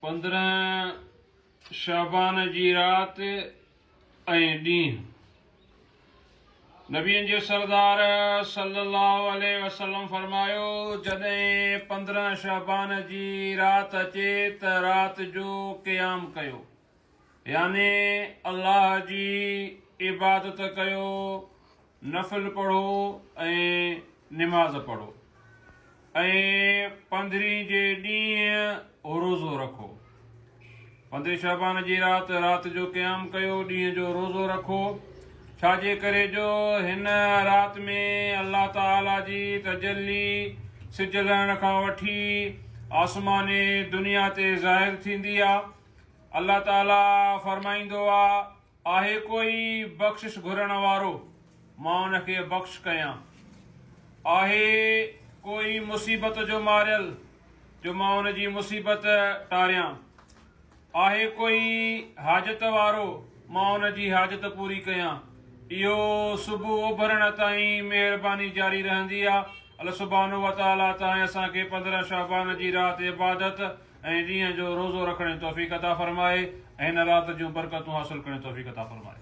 15 شعبان جي رات ۽ ڏينهن نبين جي سردار صلي الله عليه وسلم فرمايو، جڏهن 15 شعبان جي رات اچي ته رات جو قيام ڪيو، يعني الله جي عبادت ڪيو، نفل پڙهو ۽ نماز پڙهو ۽ پندرهين جي ڏينهن روزو رکو. پندرهين شعبان جي رات، رات جو قيام ڪيو، ڏينهن جو روزو رکو، ڇا جي ڪري جو هن رات ۾ الله تعاليٰ جي تجلي سج لهڻ کان وٺي آسمان دنيا تي ظاهر ٿيندي آ. الله تعاليٰ فرمائيندو آ، آهي ڪوئي بخشش گهرڻ وارو، مان ان کي بخش ڪيان. آهي ڪوئي مصيبت جو ماريل، جو مان ان جي مصيبت ٽاريان. آهي ڪوئي حاجت وارو، مان ان جي حاجت پوري ڪيان. اهو صبح اڀرڻ تائين مهرباني جاري رهندي آ. الله سبحانه وتعاليٰ تائين اسان کي 15 شعبان جي رات عبادت ۽ ڏينهن جو روزو رکڻ جي توفيق عطا فرمائي ۽ هن رات جون برڪتون حاصل ڪرڻ جي توفيق عطا فرمائي.